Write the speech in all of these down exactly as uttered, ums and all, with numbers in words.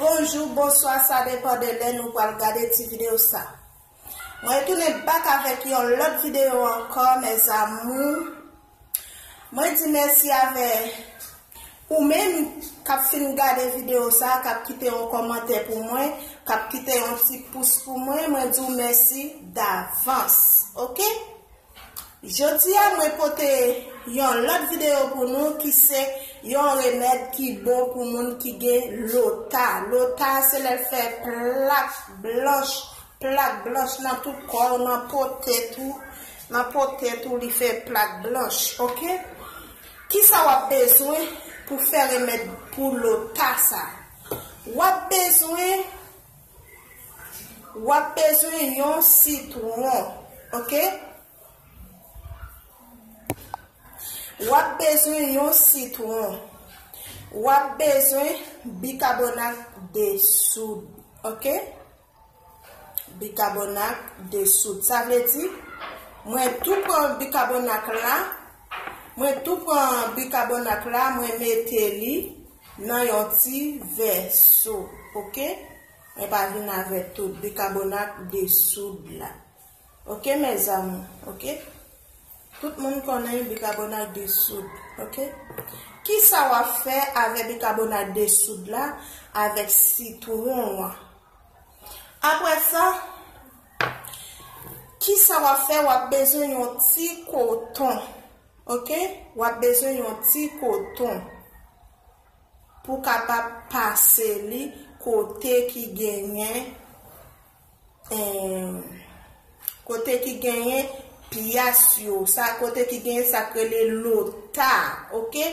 Bonjou, bonswa, sa depann de lè nou pral gade ti videyo sa. Mwen tounen back avèk yon lòt videyo ankò, mes amours. Mwen di mèsi avè ou menm k ap fin gade videyo sa, k ap kite yon kòmantè pou mwen, k ap kite yon ti pous pou mwen, mwen di w mèsi davans, oke? Jodi a, mwen pote yon lòt videyo pou nou ki se yon remèd ki bon pou moun ki gen lota. Lota, se lè l fè plak blanch, plak blanch nan tout kò w, nan po tèt ou, nan po tèt ou, li fè plak blanch, oke? Kisa w ap bezwen pou fè remèd pou lota sa? W ap bezwen, w ap bezwen yon sitwon, oke? W ap bezwen yon sitwon. W ap bezwen bikabonat de soud, oke? Bikabonat de soud. Sa vle di, mwen tou pran bikabonat la, mwen tou pran bikabonat la, mwen mete li nan yon ti vèso, oke? Mwen pa vin avèk tout bikabonat de soud la. Oke, mes amours, oke? Tout moun konnen bikabonat de soud, oke? Kisa w ap fè avèk bikabonat de soud la, avèk sitwon an? Apre sa, kisa w ap fè? W ap bezwen yon ti koton, oke? W ap bezwen yon ti koton pou kapab pase li kote ki genyen, em, kote ki genyen pyas yo, sa, kote ki genyen sa k rele lota, oke?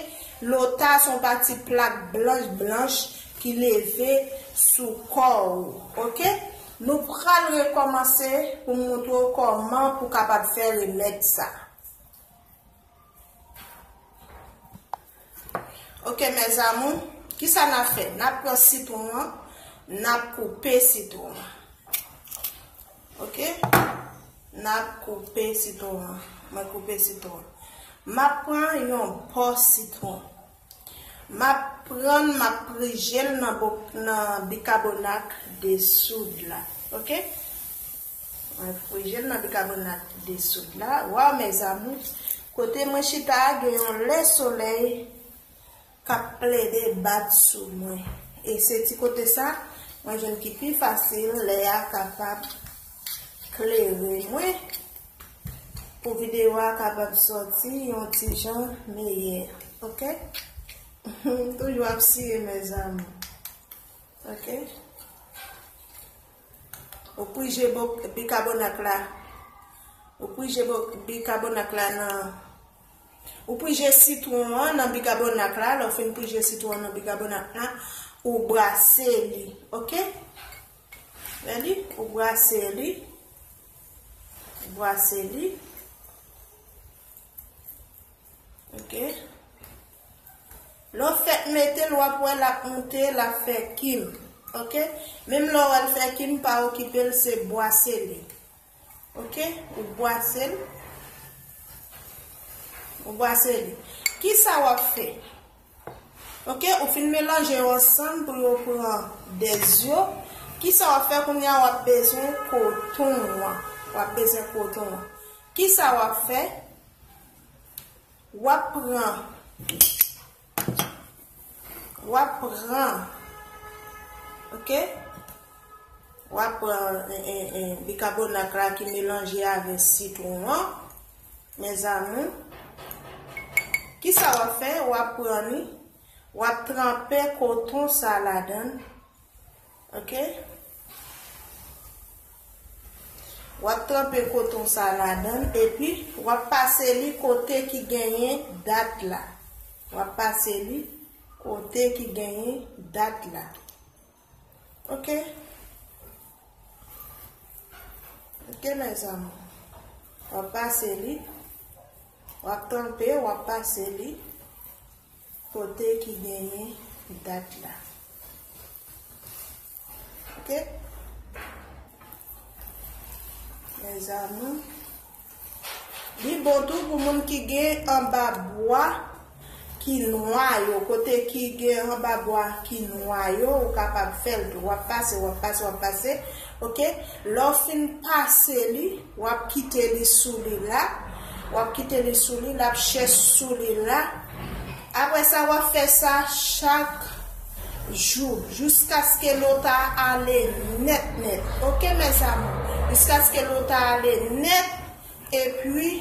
Lota se yon pati plak blanch blanch ki leve sou kò w, oke? Nou pral rekòmanse pou m montre w kòman pou kapab fè remèd sa. Oke, mes amours, kisa n ap fè? N ap pran sitwon an, n ap koupe sitwon an. Oke? N ap koupe sitwon an. Mwen koupe sitwon an. M ap pran yon bò sitwon. M ap pran l, m ap prije l nan bo-, nan bikabonat de soud la. Oke? Mwen prije l nan bikabonat de soud la. Waw, mes amours, kote mwen chita a gen yon lè solèy k ap plede bat sou mwen. E se ti kote sa, mwen jwenn ki pi fasil, lè a kapab klere mwen, pou videyo a kapab sòti yon ti jan meyè. Oke? M toujou ap siye, mes amours. Oke? Ou prije bo-, bikabonat la. Ou prije bo-, bikabonat la nan. Ou prije sitwon an nan bikabonat la. Lè w fin prije sitwon an nan bikabonat la, ou brase li. Oke? Ready? Ou brase li. Ou brase li. Oke? Lè w fèk mete l, w ap wè l ap moute, l ap fè kim. Oke? Menm lè w wè l fè kim, pa okipe l, se bwase li. Oke? Ou bwase l. Ou bwase li. Kisa w ap fè? Oke? Ou fin melanje yo ansanm pou yo pran dèz yo. Kisa w ap fè kounye a? W ap bezwen koton an. W ap bezwen koton an. Kisa w ap fè? W ap pran, w ap pran, oke? W ap pran, e, e, e, bikabonat la ki melanje avè sitwon an, mes amours. Kisa w ap fè? W ap pran li, w ap tranpe koton sa ladan l. Oke? W ap tranpe koton sa ladan l, epi w ap pase li kote ki genyen dat la. W ap pase li kote ki genyen dat la. Oke? Oke, mes amours. W ap pase li. W ap tranpe, w ap pase li kote ki genyen dat la. Oke? Mes amours. Li bon tou pou moun ki gen anba bwa, ki nwa yo, kote ki gen anba bwa ki nwa yo, ou kapab fè l tou. W ap pase, w ap pase, w ap pase. Oke? Lè w fin pase li, w ap kite li sou li la. W ap kite li sou li, l ap chèch sou li la. Apre sa, w ap fè sa chak jou, jiskaske lo ta ale nèt, nèt. Oke, mezanmi? Jiskaske lo ta ale nèt, epi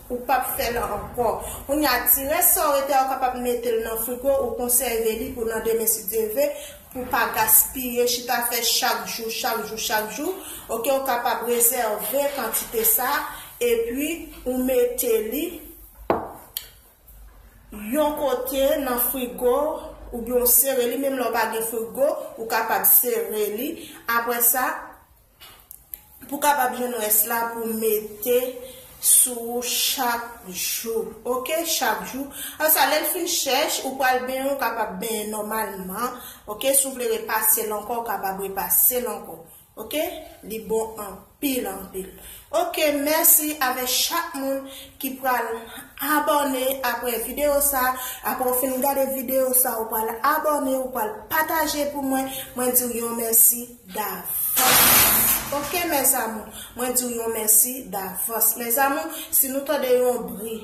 ou p ap fè l ankò. Kounye a, ti rès sa w rete a, ou kapab mete l nan frigo, ou konsève li pou nan demen, si Dye vle, pou pa gaspiye, chita fè chak jou, chak jou, chak jou. Oke, ou kapab rezève kantite sa, epi ou mete li yon kote nan frigo, oubyen ou sere li, menm lè w pa gen frigo, ou kapab sere li. Apre sa, pou kapab jwenn rès la pou mete sou ou chak jou. Oke, chak jou. Apre sa, lè l fin chèch, ou pral benyen, ou kapab benyen nòmalman. Oke, si w vle repase l ankò, ou kapab repase l ankò. Oke, li bon anpil, anpil. Oke, mèsi avèk chak moun ki pral abòne apre videyo sa. Apre w fin gade videyo sa, ou pral abòne, ou pral pataje pou mwen. Mwen di w yon mèsi davans. Oke, mezanmi, mwen di w yon mèsi davans. Mezanmi, si nou tande yon bri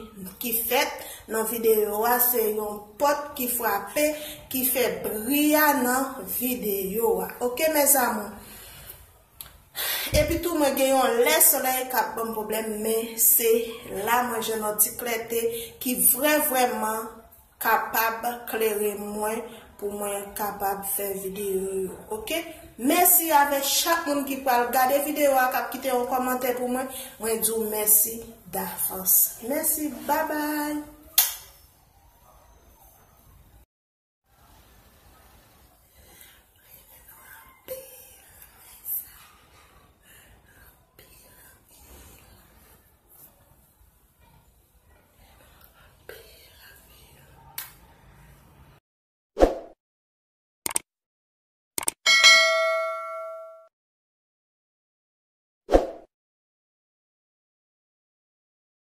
ki fèt nan videyo a, se yon pòt ki frape, ki fè bri a nan videyo a. Oke, mezanmi. Epi tou, mwen gen yon lè solèy k ap ban m pwoblèm, men se la mwen jwenn yon ti klète ki vrè, vrèman kapab klere mwen pou mwen kapab fè videyo yo. Oke? Mèsi avèk chak moun ki pral gade videyo a, k ap kite yon kòmantè pou mwen. Mwen di w mèsi davans. Mèsi, babay.